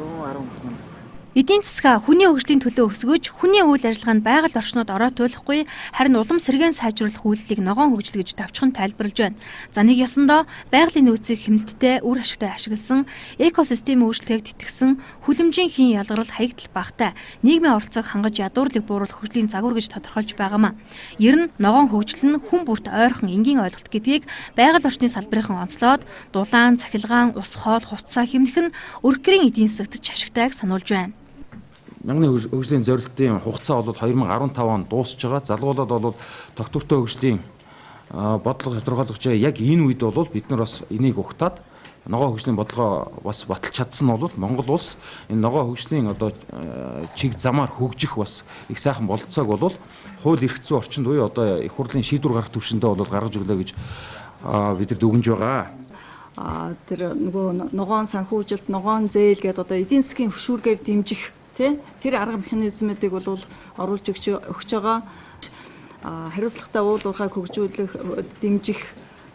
110 минут. Эдийн засгаа хүний хөгжлийн төлөө өсгөж, хүний үйл ажиллагаанд байгаль орчнод оройтуулахгүй, харин улам сэргээн сайжруулах үйлдэлийг ногоон хөгжил гэж товчхон тайлбарлаж байна. За, нэг ёсондоо байгалийн нөөцийг хэмнэлттэй, үр ашигтай ашигласан, экосистемийн үйлчлэгийг тэтгэсэн, хүлэмжийн хийн ялгарл хаягдал багатай, нийгмийн оролцоог хангаж ядуурлыг бууруулах хөгжлийн загвар гэж тодорхойлж байгаамаа. Ер нь ногоон хөгжил нь хүн бүрт ойрхон, энгийн ойлголт гэдгийг байгаль орчны салбарынхан онцлоод дулаан, цахилгаан, ус хоол, хувцсаа хэмнэх нь өрх гэрийн эдийн засагт ч ашигтайг сануулж байна. Мянганы хөгжлийн зорилтын хугацаа бол 2015 онд дуусж байгаа. Залгуулаад бол тогтвортой хөгжлийн бодлого тодорхойлогч яг энэ үед бол бид нар бас энийг угтаад ногоон хөгжлийн бодлогоо бас баталж чадсан нь бол Монгол улс энэ ногоон хөгжлийн одоо чиг замаар хөгжих бас их сайхан бололцоог бол хууль эрх зүйн орчинд буюу одоо их хурлын шийдвэр гаргах түвшиндээ бол гаргаж өглөө гэж бид нар дүгнж байгаа. Тэр нөгөө ногоон санхүүжилт, ногоон зээл гэдэг одоо эдийн засгийн хөшүүргээр дэмжих тэр арга механизмуудыг бол оруулж өгч байгаа. Хариуцлагатай уул уурхайг хөгжүүлэх, дэмжих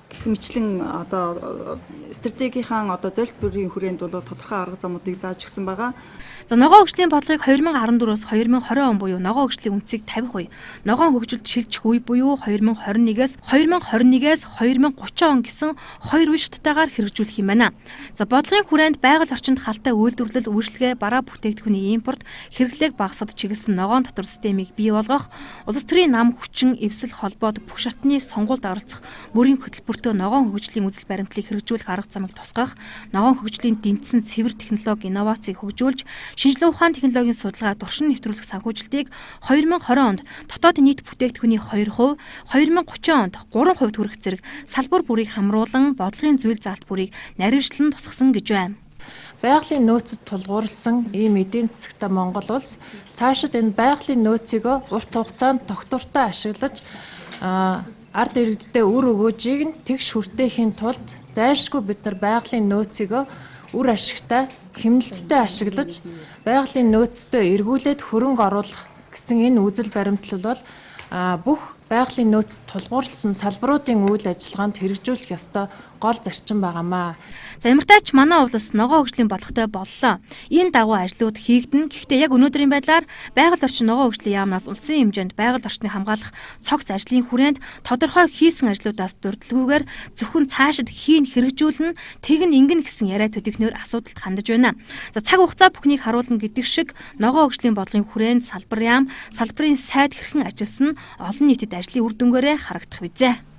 гэх мэтлэн одоо стратегийнхаа одоо зорилт бүрийн хүрээнд бол тодорхой арга замуудыг зааж өгсөн байгаа. За, ногоон хөгжлийн бодлогыг 2014-өөс 2020 он буюу ногоон хөгжлийн үндсийг тавих үе, ногоон хөгжилд шилжих үе буюу 2021-ээс 2030 он гэсэн хоёр үе шаттайгаар хэрэгжүүлэх юм байна. За, бодлогын хүрээнд байгаль орчинд халтай үйлдвэрлэл, үйлчилгээ, бараа бүтээгдэхүүний импорт, хэрэглээг багасгад чиглэсэн ногоон татвар системийг бий болгох, улс төрийн нам хүчин, эвсэл холбоод бүх шатны сонгуульд оролцох мөрийн хөтөлбөртөө ногоон хөгжлийн үзэл баримтлалыг хэрэгжүүлэх арга замыг тусгах, ногоон хөгжлийн дэмжсэн цэвэр технологи, инновацийг хөгжүүлж, шинжилгээ ухаан технологийн судалгаа туршин нэвтрүүлэх санхүүжилтийг 2020 онд дотоод нийт бүтээгдэхүүний 2%, 2030 онд 3% хүрэх зэрэг салбар бүрийг хамруулан бодлогын зүйл заалт бүрийг наривчлан тусгасан гэж байна. Байгалийн нөөцөд тулгуурласан ийм эдийн засагтай Монгол улс цаашид энэ байгалийн нөөцийгөө урт хугацаанд тогтвортой ашиглаж ард иргэддээ үр өгөөжийг нь тэгш хүртээхийн тулд зайлшгүй бид нар байгалийн нөөцийгөө үр ашигтай, хэмнэлттэй ашиглаж байгалийн нөөцтэй эргүүлээд хөрөнгө оруулах гэсэн энэ үзэл баримтлал бол бүх байгалийн нөөцөд тулгуурласан салбаруудын үйл ажиллагаанд хэрэгжүүлэх ёстой гол зарчим байгаамаа. За, ямартай ч манай улс ногоон хөгжлийн бодлоготой боллоо. Энэ дагуу ажлууд хийгдэнэ. Гэхдээ яг өнөөдрийн байдлаар байгаль орчин ногоон хөгжлийн яамнаас улсын хэмжээнд байгаль орчныг хамгаалах цогц ажлын хүрээнд тодорхой хийсэн ажлуудаас дурдлаггүйгээр зөвхөн цаашид хийн хэрэгжүүлнэ, тэг нь ингэнэ гэсэн яриа төдийхнөөр асуудалд хандаж байна. За, цаг хугацаа бүхнийг харуулна гэдэг шиг ногоон хөгжлийн бодлогын хүрээнд салбар яам, салбарын сайд хэрхэн ажилласан нь олон нийтэд ажлын үр дүнгээрээ харагдах бизээ.